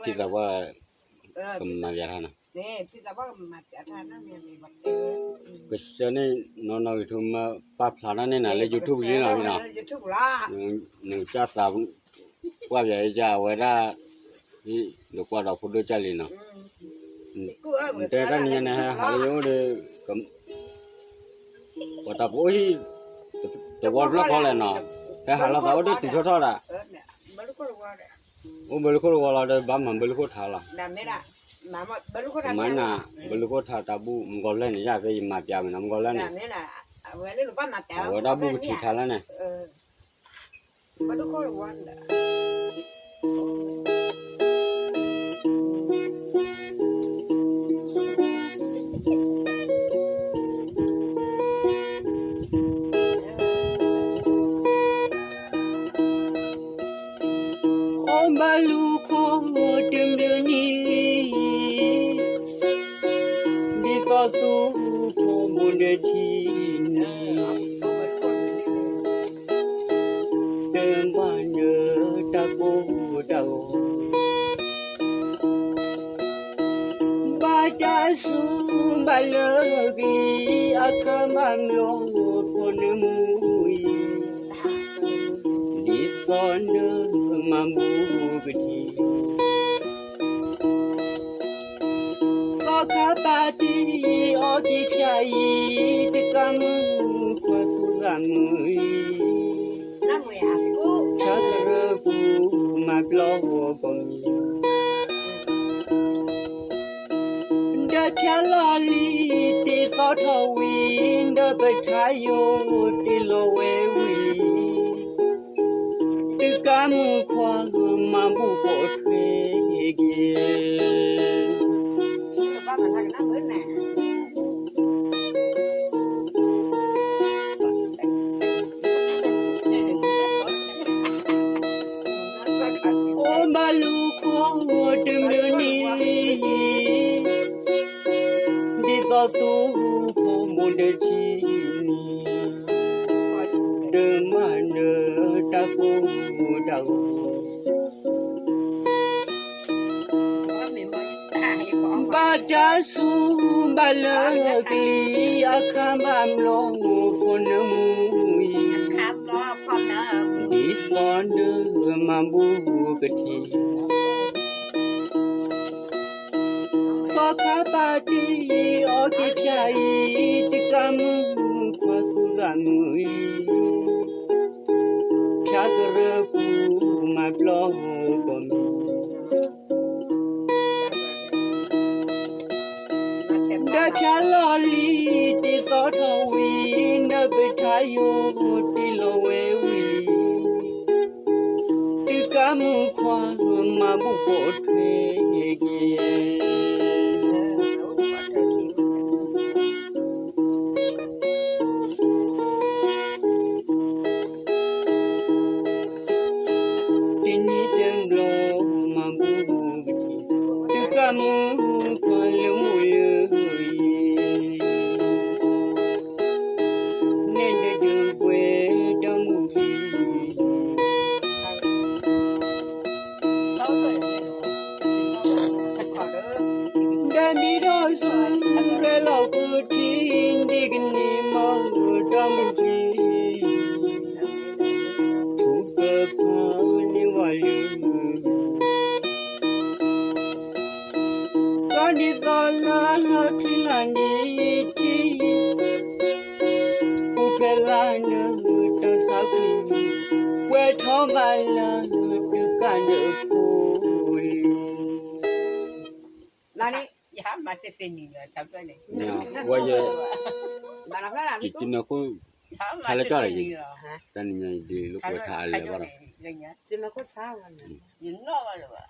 ဖံသးပှၢ် ကမၤပၠးထါနီၤ, ကစၢ်န့ၣ် နီၢ်နီၢ်ဂ့ၤထူမၢပာ်ဖျါထီၣ်န့ၢ်နၤလၢ YouTube လံနီၤနီၤ, နကစၢ်သးပှၢ်ပၠးအံၤကၢ်အဝဲဒၣ် ဒုးကွၢ်ဒီးဖိဒိၣ်ကၢ်လံနီၤ, နတဲတၢ်နံၤညါန့ၣ်ဟဲဟးလၢယအိၣ်ဒီး ပှၤတၢ်ပအိၣ်ဟံၣ် တဝီတဘျီဃီလဲၣ်နီၤ, ဟဲဟးလီၤသးအိၣ်တတုၤထီၣ်ထီၣ်ဒၣ်, အိၣ်ဘၢလုခိၣ်တဝီလီၤဒီး ဘၣ်မၤဘၢလုခိၣ်ထါလီၤ, မၤနၤ ဘၢလုခိၣ်ထါတၢ်ဘူၣ် မုၢ်ကီၤလၢၢ်န့ၣ် ယၢ်ဖဲယမၤပၠးမ့ၢ်နီၤ မုၢ်ကီၤလၢၢ်န့ၣ်, အဝဲဒၣ်ဘူၣ်ကထံးထါလၢန့ၣ် အိၣ်ဘၣ်လုၢ်ခိၣ်တဘျုးနံၣ်, ဒ်သိးသူဖိမိၢ်ဒၢထံန့ၣ်, တမၤနၢၤတၢ်ကိၢ်တၢ်ဂီၤ, ဘၣ်တၢ်ဆူးဘၣ်လၢကလံၤအခါ ဘၣ်မျီဖိနၢမူအံၤ, ဒ်သိးနမၤဘူၣ်ကထံး သီခါပာ်တ့ၢ်အီၤက့ၤဖၠးအံၤ, တကးမုၢ်ခွါသူၣ်ဂၢ်မုၢ်အံၤ, ဖၠါကရၢပူၤမၤပျီဂီၤကီၢ်မံၤ, ဒီးဖၠါလီၤလံတ့ၢ်သီထီၣ်ဝံၤ, ဒီးပထါယိာ်တ့ၢ်လီၤဝဲဝံၤလံ တကးမုၢ်ခွါမၤဘူၣ်ပိာ်ထွဲက့ၤ, အိၣ်ဘၣ်လုၢ်ခိၣ်တဘျုးနံၣ်, ဒ်သိးသူဖိမိၢ်ဒၢထံန့ၣ်, တမၤနၢၤတၢ်ကိၢ်တၢ်ဂီၤ, ဘၣ်တၢ်ဆူးဘၣ်လၢကလံၤအခါ ဘၣ်မျီဖိနၢမူအံၤ, ဒ်သိးနမၤဘူၣ်ကထံး သီခါပာ်တ့ၢ်အီၤက့ၤဖၠးအံၤ, တကးမုၢ်ခွါသူၣ်ဂၢ်မုၢ်အံၤ, ဖၠါကရၢပူၤမၤပျီကီၢ်မံၤ, ဒီးဖၠါလီၤလံတ့ၢ်သီထီၣ်ဝံၤ, ဒီးပထါယိာ်တ့ၢ်လီၤဝဲဝံၤလံ တကးမုၢ်ခွါမၤဘူၣ်ပိာ်ထွဲက့ၤ, တနံၤတဘျီမၤဘူၣ်ကထံး, တကးမုၢ်ခွါလၢမိၢ်လၢအံၤ, နဲၣ်ဒုးဒုးပှဲၤတၢ်မူၤထံး ဒီးမ့ၢ်ဒီးဆူလဲလီၤကွံာ်ထံ ဒ်ကန့ၢ်မၤတၢ်မူၤထံး, ထူကဖၣ်န့ၢ်ဝဲလၢ ကီၢ်ဒ်သိးလၢထံလၢ်န့ၣ်ထံ, ပူၤဖျဲးလၢနတၢ်သးကွံာ်, ပှဲၤထီၣ်ဘၣ်လၢတကးနၢဖိလံ, လၢန့ၣ် ယဟးမၤသ့သ့နံၤလီၤ, ဝဲယဲ, ယတနၢ်ခိၣ်, ထါလၢကၠီၣ်လၢယ, တၢ်နံၤညါအံၤဒ်လိာ်ကွဲထါအလၢၤဘၣ်ဒီး, ယနီၣ်ဘၣ်လၢၤဘၣ်